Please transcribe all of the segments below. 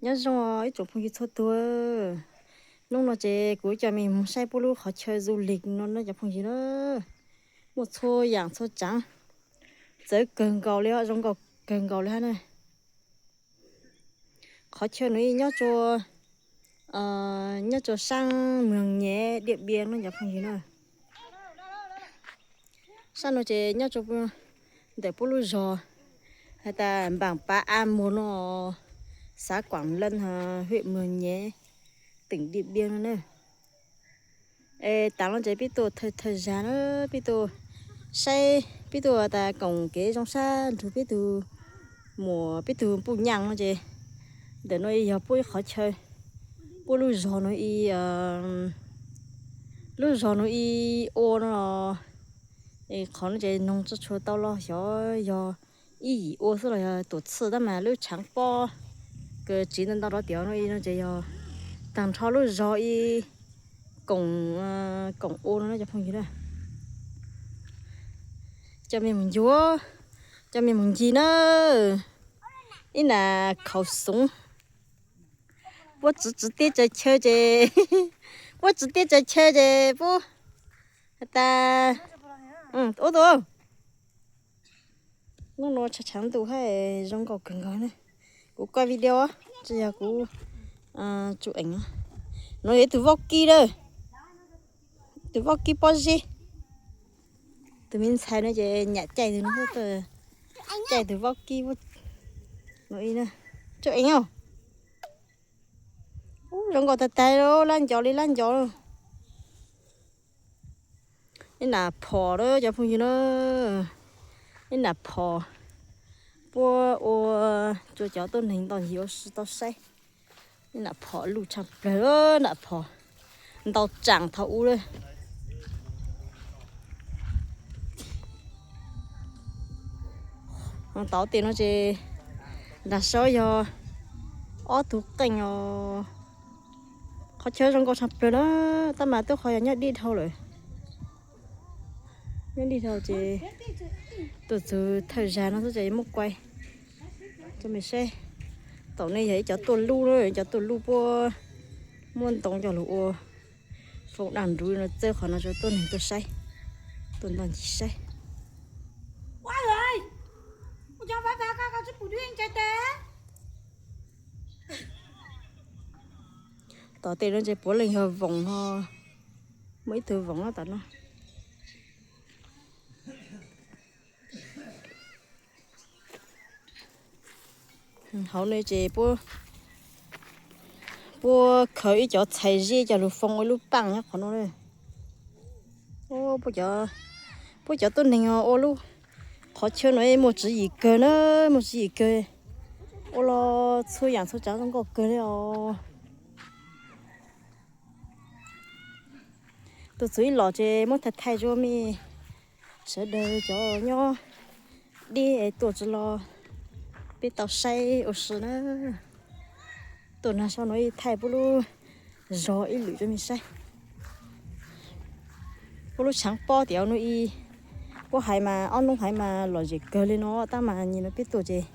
Nyob zoo ib tsoom phooj ywg txhua tus, hnub no ces kuv coj mej mus saib puab lub qhov chaw du lịch no na cov phooj ywg na. Muaj txhua yaam txhua tsaav, txawv kawg nkaus li, zoo nkauj kawg nkaus li hab na. Qhov chaw no nyob rua, nyob rua saab Mường Nhé, Điện Biên no cov phooj ywg na. Saab no ces nyob rua ntawm puab lub zog has tas Bản Pá A Một no, xã Quảng Lân, huyện Mường Nhé, tỉnh Điện Biên no na. Es taav no ces peb tuaj thawj thawj zag na, peb tuaj saib, peb tuaj tas koom kev zoo sab nrug peb tug muam peb tug puj nyaaj no ces ntawm no yog puab ib qhov chaw, puab lub zog no ib, lub zog no ib ua no. Qhov no ces noog tsi tshua tau los xyov yog ib yim ua xwb los yog tuam txhij tab mas lub tshaav pob kws tsiv ntau ntau rov tiav no ib no ces yog taag nrho lub zog ib koom, koom ua no na cov phooj ywg na. Coj mej mus ncig, coj mej mus ncig na. Ib nam khaum xoov, puab tsiv tsiv teb tsaws chaw ces, puab tsiv teb tsaws chaw ces puab has tas, ub tu, hnub no tshaav tshaav ntuj hab zoo nkauj kawg nkaus na. Kuv koj video tsi yog kuv tsuj eev. No yog ib tug vaub kib lawm, tug vaub kib pob zeb. Tug me ntxhais no ces nyam caij tug no, caij tug vaub kib no. Tsuj eev os. Ub, zoo nkauj tag tag, lab ncov li lab ncov. Ib nam phom lawm cov phooj ywg na, ib nam phom puab ua rua cov tuab neeg ntau ncig ua si tau saib. Ib nam phom luj tshaj plawg, nam phom ntau tsaam thaum ub lawm. Tod tej no ces nraag sab yog ob tug qeej os. Qhov chaw zoo nkauj tshaj plawg na, tab mas tub qhov yog nyob dib dhau lawm. Nyob dib dhau ces tuaj txug thawj zag no xwb ces muab kuaj rua mej saib. Tom no yog ib cov tuaj luj, cov tuaj luj puab muab ntoo coj lug ua foo daj nruv no txawb qhov no rua tuab neeg tuaj saib, tuaj ntog ncig saib. Tom tej no ces puav leej yog voos no, muaj ib tug voos nyob tom no. Hauv no ces puab khaws ib cov txhais zeb coj lug foo ua lub paaj nyob qhov no. Puab cov tuab neeg ua lub qhov chaw no muaj tswv yim kawg na, muaj tswv yim kawg. Ua los txhua yaam txhua tsaav zoo nkauj kawg li os. Tuaj txug ib los ces muab thaij thaij rua mej sawv daws cov nyob deb tuaj tsi los peb tau saib ua si na. Tuaj nraag sab no ib thaij puab lub zog ib lwm rua mej saib. Puab lub tshaav pob tiav no ib, puab haiv mas ob nub haiv mas lom zem kawg li no tab mas nyem no peb tuaj ces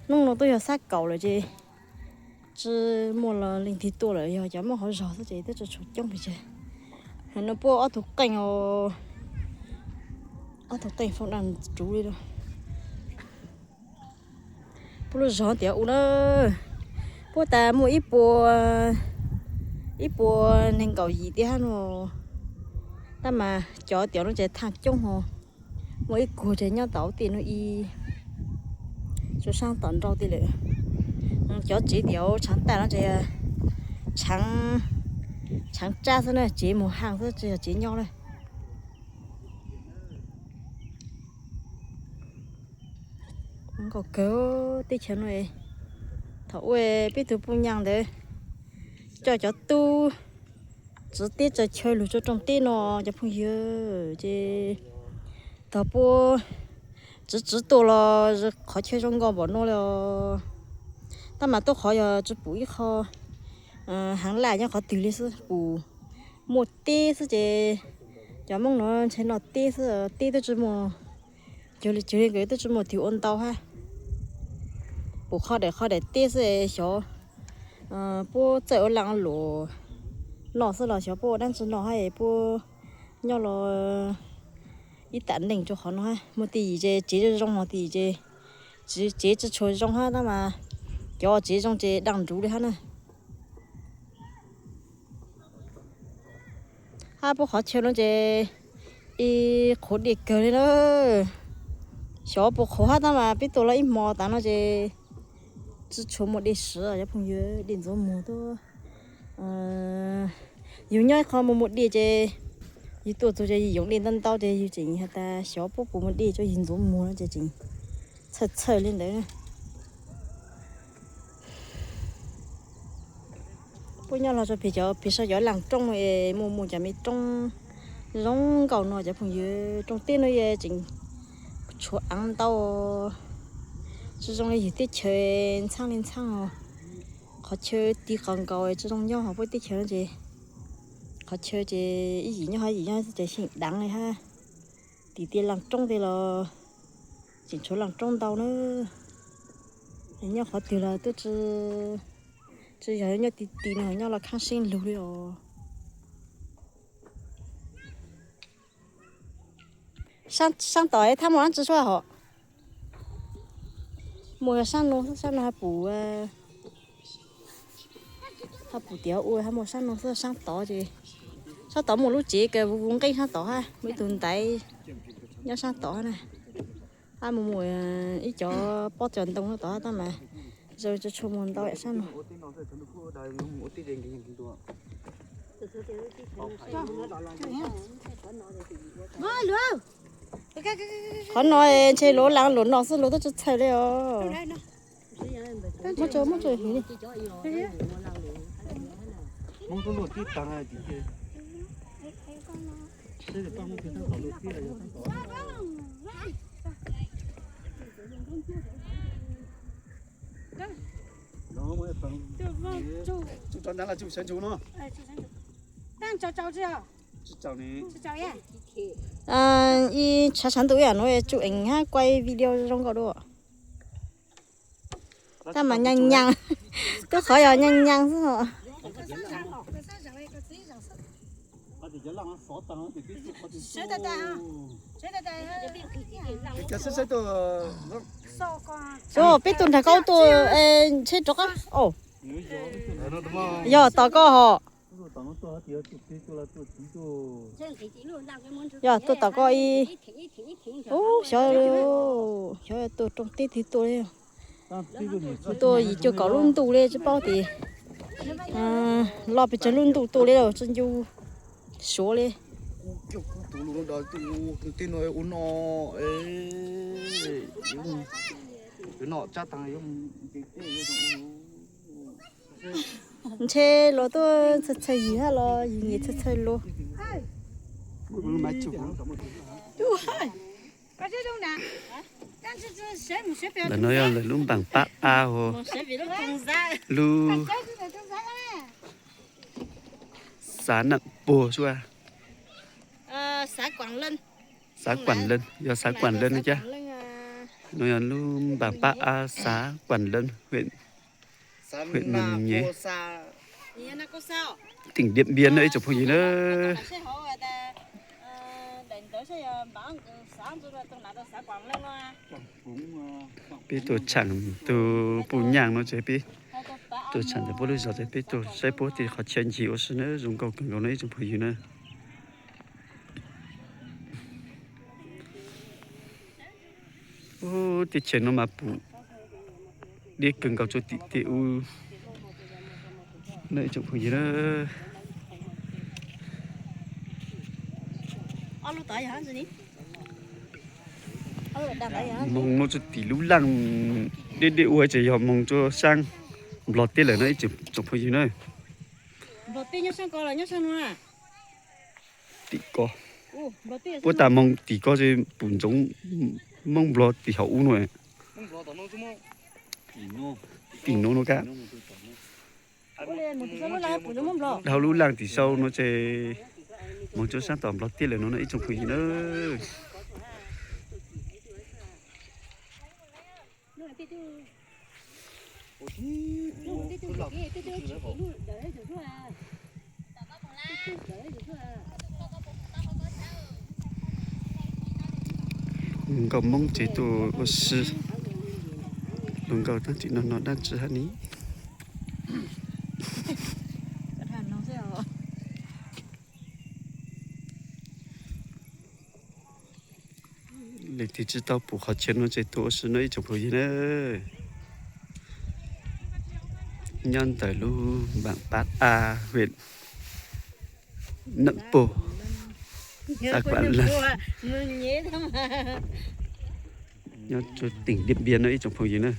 nub no tub yog xab kaum lawm ces tsi muaj leej twg tuaj lawm, yog cov muaj hauv zog xwb ces tub tsi tshua coob pes tsawg. Hauv no puab ob tug qeej, ob tug qeej foo daj nruv li lawm. Puab lub zog tiav ua na, puab tas muaj ib puas, ib puas neeg nkaum yim tiag hab no, tab mas cov tiav no ces thaaj coob ho. Muaj ib kuag ces nyob tom ub tej no ib, rua saab tom nrau tej lawm. Cov tsev tiav tshaav taj no ces tshaav tsab xwb na, tsev mus haaj xwb tsi yog tsev nyob lawm. Nkaus kawg teb chaws no. Thaum ub peb tug puj nyaag ntawd coj cov tub tsiv teb tsaws chaw lug rua rooj teb no cov phooj ywg, ces tog puab tsiv tsiv tuaj los qhov chaw zoo nkauj npaum no li os. Tab mas tub qhov yog tsi pum ib qho haav laj nyob qhov twg li xwb, pum muaj teb xwb ces cov Moob no ntshe noj teb xwb, teb twb tsi muaj, cuag li cuag li nkawd twb tsi muaj twg ua ntau hab. Pum qhov daim qhov daim teb xwb xyov puab txawj ua laaj luam noj xwb los xyov puab ua dlaab tsi noj hab puab nyob los ib tam neej rua qhov no hab. Muaj tej yim ces tsev zoo zoo, tej yim ces tsev tsi tshua zoo hab, tab mas cov tsev zoo ces daaj nruv li hab na. Hab puab qhov chaw no ces ib qhuav dej kawg li na. Xyov puas qhuav hab tab mas peb tuaj los ib hmo tav no ces tsi tshua muaj dej siv cov phooj ywg, dej ntxuav muag tuaj. Yug nyob ib qho muaj muaj dej ces yug tuaj txug ces yug yoov dej ntau ntau ces yug tseem has tas xyov puab puas muaj dej rua yug ntxuav muag no ces tseem txhawj txhawj li ntawd. Puab nyob los rua peg cov peg sab cov laaj roob es muaj muaj cov me roob zoo nkaus no cov phooj ywg. Roob teb no tseem tshuav aav ntau, tsi zoo li yug teb chaws ntxhaab li ntxhaab os. Qhov chaw ti qos nkaus tsi zoo nyob hov puab teb chaws no ces qhov chaw ces ib yim nyob hab yim nyob ces xyeem daav li hab. Tim tej laaj roob tej los tseem tshuav laaj roob ntau na. Nyob qhov twg los twb tsi, tsi yog nyob ti ti no nyob los khaab seeb lug li os. Saab tom thab muaj dlaab tsi suab hov? Muaj saab nuav, saab nuav hab pum, hab pum tiav ua hab muaj saab nuav xwb, saab tod ces, saab tod muaj lub tsev kws vuv vuv nqeeb saab tod hab, muaj ib tug ntaiv nyob saab tod hab na. Hab muaj muaj ib cov pob cov ntoo tod hab tab mas zoo tsi tshua muaj ntau saab nuav. Qhov no ntshe luag laaj luam no xwb luag twb tsi txhawj li os. Muab tso, muab tso heev li. Ib tshav tshav ntuj ib yam nuav tsuj eev hab kuaj video zoo nkauj dua. Tab mas nyaaj nyaaj, tub qhov yog nyaaj nyaaj xwb os. Peb tuaj nrag koj tuaj, ntshe rov qab, yog tom koj hos. Yog tuaj tom koj ib, ub, xyov, xyov tuaj rooj teb twg tuaj li. Tuaj yim cuaj kaum lub ntuj li tsis paub tias loj pes tsawg lub ntuj tuaj li tsis ncu suav li. Ntshe luag tuaj txhawj txhawj yig hab los yig nyiam txhawj txhawj luag. Ntawm no yog lawv lub npaam pab av, lub xav nam puag suab, xav Kuam Leej, yog xav Kuam Leej no cas. No yog lub npaam pab av xav Kuam Leej, huyện Mường Nhé, tỉnh Điện Biên na ib tsoom phooj ywg na. Peb tuaj tshaam tug puj nyaaj no ces peb tuaj tshaam ntawm puab lub zos ces peb tuaj saib puab tej qhov chaw ncig ua si na, zoo nkauj kawg nkaus no ib tsoom phooj ywg na. Ub, teb chaws no mas pum deb kawg nkaus rua tim tej ub na ib tsoom phooj ywg na. Moog no rua tim lub laaj deb deb ua ces yog moog rua saab Nplog teb lawm no ib tsoom phooj ywg na. Tim ko, puab tas moog tim ko es pum ntsoov Moob Nplog tim hauv ub no. Tim nuav no kab. Dhau lub laaj tim sau no ces moog rua saab tom Nplog teb lawm no na ib tsoom phooj ywg na. Nkauj Hmoob tsev tuaj ua si, hluas nkauj tab tsis no no dab tsi hab ni. Leej twg tsis tau pum qhov chaw no ces tuaj ua si no ib tsoom phooj ywg na. Nyob ntawm lub npaam Pab Ab, huyện Nậm Pồ, xã Quảng Lâm, nyob tỉnh Điện Biên no ib tsoom phooj ywg na.